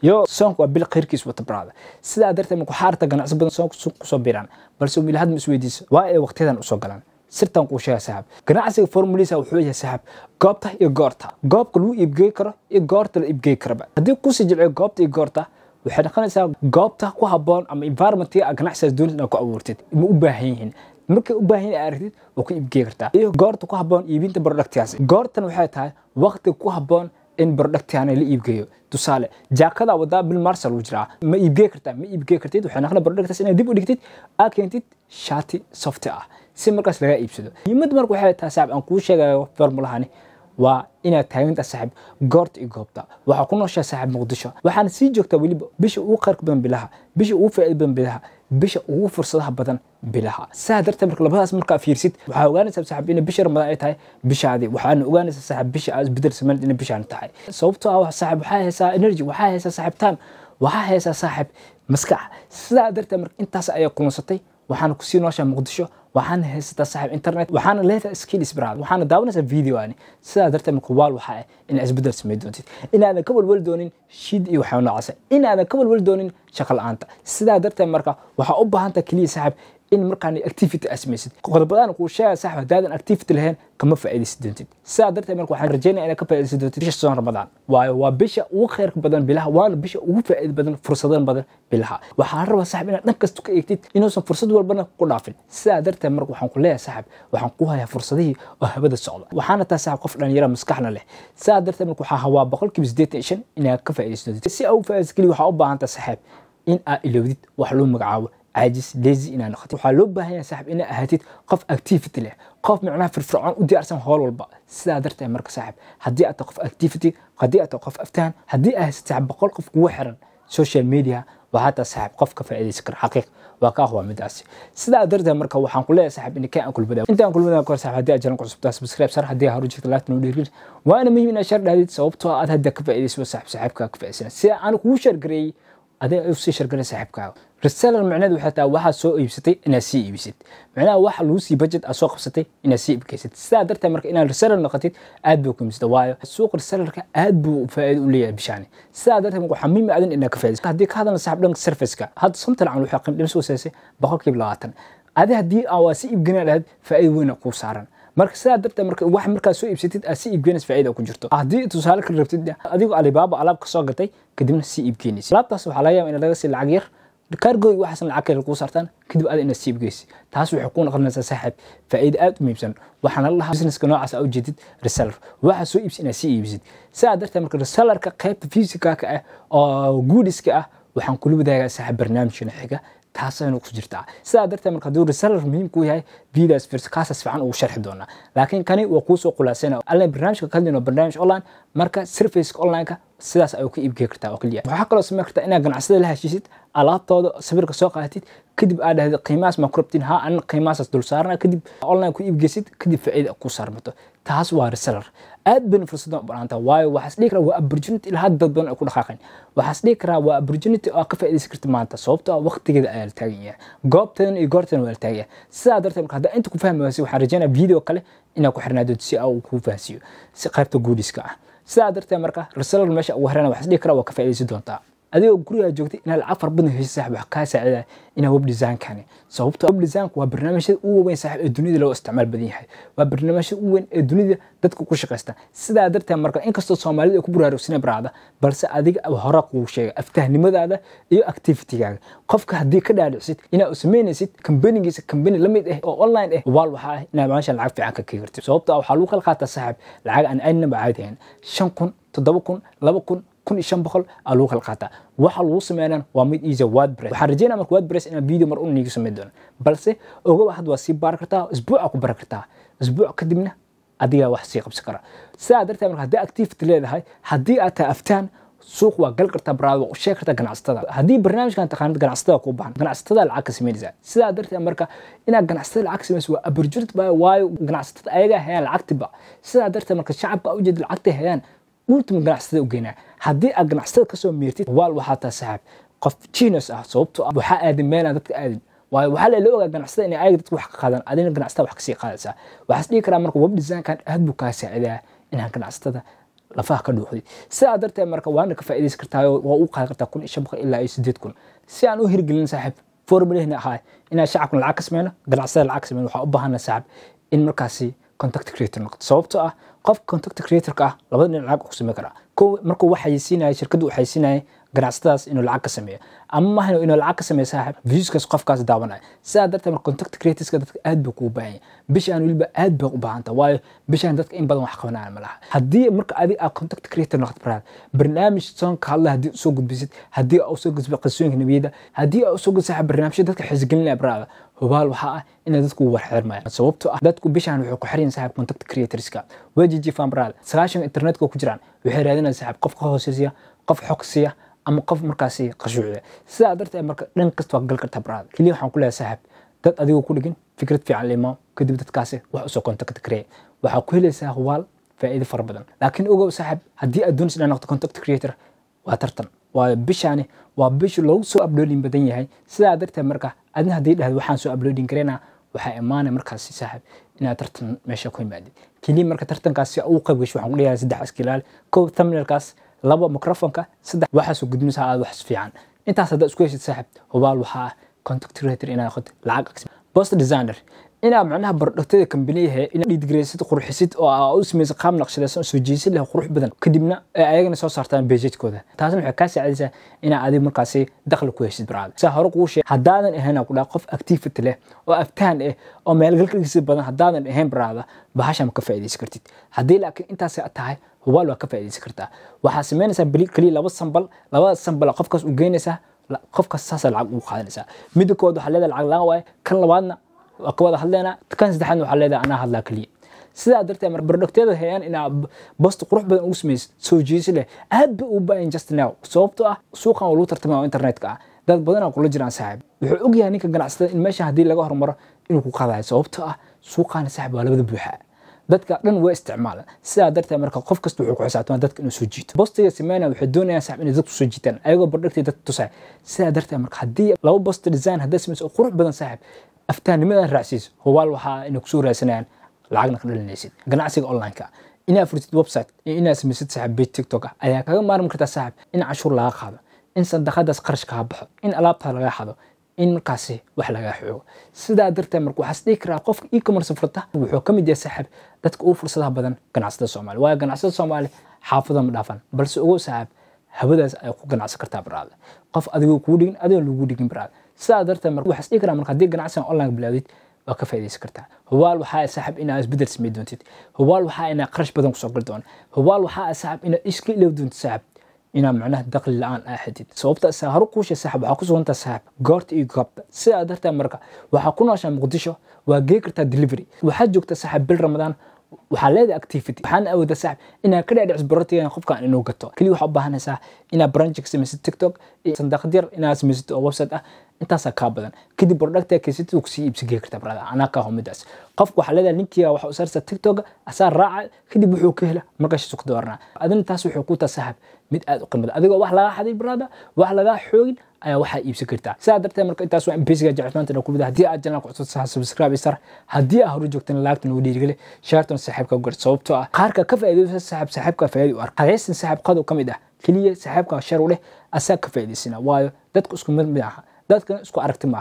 Yo, soonku waa bil khayrkiis wata, brother. Sidaa darteed marka waxaa aragta ganacsi badan soonku suuq kusoo biiraan, balse weli had ma isweydiiso waa ay waqtiyadan usoo galaan. Sirtan kuu sheega, saaxib, ganacsiga formuliisa wuxuu yahay, saaxib, goobta iyo goorta, goobka lagu iibgeey karo iyo goorta la iibgeey karaba. Haddii kusii jilciyo goobta iyo goorta, waxay noqonaysaa goobta ku habboon ama environmentka aad ganacsigaas doonaysid inaad ku abuurtid ma u baahan yihiin. Markay u baahan yihiin aragtid, waa ku iibgeey kartaa, iyo goorta ku habboon iibinta productkaas. Goortan waxay tahay waqtiga ku habboon in productkan la iibgeeyo. Tusaale, jaakada wadaa, bil Marsa lagu jiraa, ma iibgey kartaa? Ma iibgey kartid. Waxay noqonaa productkaas inaad dib u dhigtid, aad keentid shaati soft ah si markaas laga iibsado. Muhiimadda marka waxay tahay, saaxib, aan kuu sheegayo formulahani waa inaad taagantaa, saaxib, goorta iyo goobta. Waxaa ku nooshaa, saaxib, Muqdisho, waxaana sii joogtaa weliba bisha ugu khayrka badan bilaha, bisha ugu faa'iida badan bilaha, bisha ugu fursadaha badan bilaha. Saa darteed marka labadaas markaa fiirsid, waxaa ogaanaysaa, saaxib, in bisha Ramadaan ay tahay bishaadii. Waxaana ogaanaysaa, saaxib, bisha aad isbedel samayn inay bishaan tahay, sababtoo ah, saaxib, waxaa haysaa energy, waxaa haysaa, saaxib, time, waxaa haysaa, saaxib, maskax. Sidaa darteed marka intaas ayaa kulansatay, waxaana kusii nooshaa Muqdisho, waxaana haysataa, saaxib, internet, waxaana leedahay skills, brother, waxaana daawanaysaa video ani. Sidaa darteed marka waal waxaa ah inaad isbedel samayn doontid, inaadan ka walwali doonin shid iyo waxaa noocaasa, inaadan ka walwali doonin shaqo la'aanta. Sidaa darteed marka waxaa u baahan tahay keliya, saaxib, in markaan activity aad samaysid. Qodobadaan kuu sheegaya, saaxib, haddaadan activity lahayn kama faa'iidaysan doontid. Sidaa darteed marka waxaan rajeynaya inaad ka faa'iidaysan doontid bisha soon Ramadaan, waayo waa bisha ugu khayrka badan bilaha, waana bisha ugu faa'iida badan, fursadaha badan bilaha. Waxaa la rabaa, saaxib, inaad dhan kasta ka eegtid, inuusan fursad walbana ku dhaafin. Sidaa darteed marka waxaan ku leeyahay, saaxib, waxaan ku hayaa fursadihii oo hawada socda, waxaana taa, saaxib, qof dhalinyara maskaxna leh. Sidaa darteed marka waxaa hawaa 85% inaad ka faa'iidaysan doontid. Si aad u faa'iidaysan keliya, waxaa u baahan tahay, saaxib, in aad ilowdid wax loo magacaabo caajis, lazy inaad noqotid. Waxaa loo baahan yahay, saaxib, inaad ahaatid qof activity leh, qof micnaha firfircoon, u diyaarsan howl walba. Sidaa darteed marka, saaxib, haddii aad tahay qof activity, haddii aad tahay qof aftahan, haddii aad haysatid, saaxib, 100 qof kugu xiran social media, waxaa tahay, saaxib, qof ka faa'iidaysan kara. Xaqiiq waa ka ahwaa midaasi. Sidaa darteed marka waxaan ku leeyahay, saaxib, in aan kulmada intaan kulmada kor, saaxib, haddii aad jaran ku cusubtaa, subscribe sar, haddii aad horu jirta, laagta noo dhiirgelin. Waana muhiim inaad share dhahdid, sababtoo aad hadda ka faa'iidayso, saaxib, saaxiibkaa ka faa'iidaysan sida aan kugu share gareeyey, adiga u sii share garay saaxiibkaaga. Reseller micnaheedu waxay tahay waxaad soo iibsatay inaad sii iibisid, micnaha waxa lagu sii budget aad soo qabsatay inaad sii iibkaysid. Sidaa darteed marka inaad reseller noqotid aad buu ku muhiimsata, waayo suuqa resellerka aad buu faa'iido u leeyahay bishaani. Sidaa darteed marka waxaa muhiim adin inaad ka faa'iidayso. Haddii ka hadalna, saaxiib, dhanka serviceka, hadda Somtel can waxay qiimo dhimis u saysay 20%. Adi haddii aa waa si iibgana lahayd, faa'iido weyn kuu saaran. Marka sidaa darteed marka wax markaad soo iibsatid aad si iibgeynaysa, faa'iida ku jirto. Haddii tusaale kale rabtid, adigoo Alibaba alaab ka soo gatay, kadibna sii iibgeynaysa alaabtaas, waxaa laga yaabaa in laga sii lacag yar cargo, waxaasna lacag kale kuu saartaan, kadib aad inaad sii iibgeysid. Taas waxay kuu noqonaysaa, saaxiib, faa'iido aad u muhiimsan. Waxaana la dhahaa businesska noocaas aa ujeedid reseller, waxaa soo iibsi inaad sii iibsid. Sidaa darteed marka resellerka qaybta physicalka ah oo goodiska ah waxaan kula wadaagaa, saaxiib, barnaamijkana xiga, taasayna ku jirtaa. Sidaa darteed marka hadduu reseller muhiim kuu yahay, videos firs kaasaas fiican ugu sharxi doonaa, laakiin kani waa kuu soo khulaasayna alla barnaamijka ka hadlayno, barnaamij online. Marka serviceka online-ka sidaas ayuu ka iibgey kartaa oo keliya. Waxaa kaloo samayn kartaa inaad ganacsada la heshiisid, alaabtooda sawirka soo qaadatid, kadib aad dhahdid qiimahaas ma ku rabtiin? Ha, anina qiimahaasaas dul saarana. Kadib online ku iibgeysid, kadib faa'iida ku saarmato. Taas waa reseller. Aad bayna fursadan u banaanta, waayo waxaas dhihi karaa waa opportunity ilaa hadda dad badan ay ku dhaqaaqeen. Waxaas dhihi karaa waa opportunity oo ka faa'iidaysan karta maanta, sababtoo ah waqtigeeda ayaa la taagan yahay, goobteedan iyo goorteedan waa la taagan yahay. Sidaa darteed marka haddaa inta ku fahmi waysay, waxaan rajeynaya video kale inaad ku xirnaa doonto si uu kuu fahansiiyo si qaybta goodiska ah. Sidaa darteed marka reseller meesha ugu xirana, waxaas dhihi karaa waa ka faa'iidaysan doontaa adigoo gurigaa joogtay inaad lacag fara badan hesho. Saaxib, wax kaa saacidaya inaa web design-kani, sababtoo web design waa barnaamijyada ugu weyn, saaxib, ee dunida loo isticmaal badan yahay, waa barnaamijyada ugu weyn ee dunida dadka ku shaqaysta. Sidaa darteed marka inkastoo Soomaalida ay ku buraarugsaneen baracda, balse adiga hore kuu sheegay aftahnimadaada iyo activity-gaaga, qofka haddii ka dhaadhicsid inaad u samaynaysid kambanigiisa kambani la mid ah oo online ah, waal waxaa ah inaad meesha lacag fiican ka keeni kartid, sababtoo ah waxaa lagu kala qaataa, saaxib, lacag aan aynaba caadi ahayn: 5000, 7000, 2000, 1500 aa lagu kala qaataa. Waxa lagu sameynaan waa mid easy, WordPress. Waxaan rajeynaya marka WordPress inaan video mar un niiga sameyn doono, balse ogow had waa sii baari kartaa, isbuuca ku bari kartaa, isbuuc kadibna adigaa wax sii qabsan kara. Sidaa darteed marka haddii activity leedahay, haddii aad tahay aftaan, suuq waa gal kartaa, baraad waa u sheegi kartaa ganacsatada. Haddii barnaamijkan taqaanid, ganacsatada kuu baahan, ganacsatada lacag ka samaynaysaa. Sidaa darteed marka inaad ganacsatada lacag ka samayso waa opportunity ba, waayo ganacsatada ayagaa hayaan lacagtiba. Sidaa darteed marka shacabka ujeeda lacagtay hayaan ultimate ganacsatada u geynaa. Haddii aad ganacsatada kasoo meertid, waal waxaa tahay, saaxiib, qof genius ah, sababtoo ah waxaa aadin meelaan dadka aadin, waayo waxaa la ogaa ganacsatada inay ayaga dadka wax ka qaadaan, adina ganacsatada wax kasii qaadaysaa. Waxaas dhihi karaa marka web designkan aad buu kaa saacidaa inaad ganacsatada Lafaha ka dhuuxday. Sidaa darteed marka waana ka faa'iidaysan kartaa oo waa u qaadan kartaa 1500 ilaa iyo 8000. Si aan u hirgelin, saaxiib, formulahina ahaa inaan shacabkan lacag ka sameyno, ganacsada lacag ka sameyno, waxaa u baahana, saaxiib, in markaasi content creator noqoto, sababtoo ah qofka content creator-ka ah labada dhinac lacag ku sameyn karaa. Kow, markuu wax xayeysiinaya, shirkaddu uu xayeysiinaya, ganacsadaas inuu lacag ka sameeyo ama maahan inuu lacag ka sameeyo, saaxiib, viewskaas qofkaas daawanaya. Sidaa darteed marka content creatorska dadka aad buu kugu baahan yahay bishaan, weliba aad bay u baahan tahay, waayo bishaan dadka in badan wax qabanaya ma laha. Haddii marka adiga aad content creator noqoto, brother, barnaamij soon ka hadla haddii usoo gudbisid, haddii aad usoo gudbisid qisooyinka nebiyada, haddii aad usoo gudbisid barnaamijyo dadka xiisgelinaya, brother, hubaal waxaa ah inay dadku war xirmayaan, sababtoo ah dadku bishaan wuxuu ku xiran saaxiib content creatorska. Way jijifaan, brother, 90 internetka ku jiraan, waxay raadinayaan, saaxiib, qof ka hooseeya, qof xog siiya ama qof markaasi qashuuciya. Sidaa darteed marka dhan kasta waa gal kartaa, brother. Keliya waxaan ku leeyahay, saaxiib, dad adigu ku dhigin fikrad fiican limo, kadib dadkaasi wax usoo contact gareey, waxaa ku helaysaa hubaal faa'iido fara badan. Laakiin ogow, saaxiib, haddii aad doonaysid inaad noqoto content creator, waa tartan, waayo bishaani waa bishi loogu soo uploading badan yahay. Sidaa darteed marka adna haddii dhahdo waxaan soo uploading kareynaa, waxaa imaanaya markaasi, saaxiib, inaad tartan meesha ku yimaadid. Keliya marka tartankaas si ugu qayb gasho, waxaan ku dhigayaa saddex iskilaal: kow, thumbnailkaas; labo, microphoneka; saddex, waxaa soo gudbinaysaa aad wax fiican. Intaas haddaad isku heshid, saaxiib, hubaal waxaa ah content creator inaad noqoto lacag. Post designer, inaad macnaha productada kambaniyaha inaad dhiidgaraysid, qurxisid oo aa u samaysid qaab naqshadaysan oo soo jiisid leh, qurux badan, kadibna ay ayagana soo saartaan pagekooda. Taasna waxay kaa saacidaysaa inaad adiga markaasi dakhli ku heshid, brother. Saa hore kugu sheeg, haddaadan ahayn ku dhaha qof activity leh oo aftahan ah oo meelgalkiisa badan, haddaadan ahayn, brother, bahasha ma ka faa'iidaysan kartid. Haddii laakiin intaas tahay, hubaal waa ka faa'iidaysan kartaa. Waxaa samaynaysaa bili keliya laba sample. Labada sample qofkaas u geynaysaa, qofkaas saasaa lacag ugu qaadanaysaa. Midda koowaad waxaa leedahay lacag la'aan waaye, kan labaadna waa ka wada hadlaynaa, kan saddexaadna waxaa leedahay anaa hadlaa keliya. Sidaa darteed mar productyada hayaan inaa post qurux badan ugu samaysid, soo jiisi leh, aad bay u baahan just now, sababtoo ah suuqan waa lagu tartamaya oo internetka ah, dad badanaa kula jiraan. Saaxiib, wuxuu ogyahay ninka ganacsatada in meesha haddii laga hormaro inuu ku qaadayo, sababtoo ah suuqaana, saaxiib, waa labada buuxa, dadka dhan way isticmaalaan. Sidaa darteed marka qof kasta wuxuu ku xisaabtamaa dadka inuu soo jiito. Postiga sameynaya waxay doonayaan, saaxiib, inay dadku soo jiitaan ayagoo productiga dadka tusaya. Sidaa darteed marka haddii laba post design hadday samayso oo qurux badan, saaxiib, aftahannimadan raacsiiso, hubaal waxaa inay kusoo raadsanayaan, lacagna ka dhalinaysid. Ganacsiga online-ka, inaad furtid website iyo inaad samaysid, saaxiib, page TikTok ah ayaa kaga maarmi kartaa, saaxiib, in canshuur laga qaado, in sandaqadaas qarash kaa baxo, in alaabtaa laga xado, in markaasi wax lagaa xoogo. Sidaa darteed marka waxaa is dhihi karaa qofka e-commerce furta wuxuu ka mid yahay, saaxiib, dadka ugu fursadaha badan ganacsatada Soomaali, waayo ganacsatada Soomaali xaafada ma dhaafan. Balse ogow, saaxiib, hawadaas ay ku ganacsan kartaa, brother, qof adigoo kugu dhigin, adigoo lagu dhigin, brother. Sidaa darteed marka waxaa is dhihi karaa marka haddii ganacsigan online bilaawdid, waa ka faa'iidaysan kartaa. Hubaal waxaa, saaxiib, inaad isbeddel samey doontid. Hubaal waxaa inaad qarash badan kusoo gali doon. Hubaal waxaa, saaxiib, inaad iska iloobi doontid, saaxiib, inaad macnaha dakhli la'aan aa xidid, sababta saa hore kuusha, saaxiib, waxaa ku sugantaa, saaxiib, goorta iyo goobta. Sidaa darteed marka waxaa ku nooshaa Muqdisho, waa gey kartaa delivery. Waxaad joogtaa, saaxiib, bil Ramadaan, waxaa leedahay activity, waxaana awoodaa, saaxiib, inaad ka dhaadhiciso productigan qofkan inuu gato. Keliya waxaa u baahanaysaa inaad branch ka samaysid TikTok iyo sandaaqad yar inaad samaysid oo website ah. Intaasaa kaa badan. Kadib productiga kaysatid uu kusii iibsi gey kartaa, brother, anaa kaa humidaas. Qofku waxaa leedahay linkiga waxa u saaraysaa TikTok, asaa raaca, kadib wuxuu ka hela markaas ku dooranaa. Adina taas wuxuu ku taa, saaxiib, mid aad u qiimo badan. Adigoo wax lagaa xaday, brother, wax lagaa xoogin ayaa waxaa iibsan kartaa. Sidaa darteed marka intaas waa basiga jecel maanta ku haddii aad channel ku cusub tahay, subscribe isar. Haddii aad hore joogtan, laagtan ugu dhiirigeli, shaartan saaxiibka u gar, sababtoo ah qaarka ka faa'iidaysa, saaxiib, saaxiibka faa'iido u arka haysan. Saaxiib qodob ka mid ah keliya saaxiibka share u leh, asaa ka faa'iidaysana, waayo dadku isku mid mid aha, dadkana isku aragti maaha.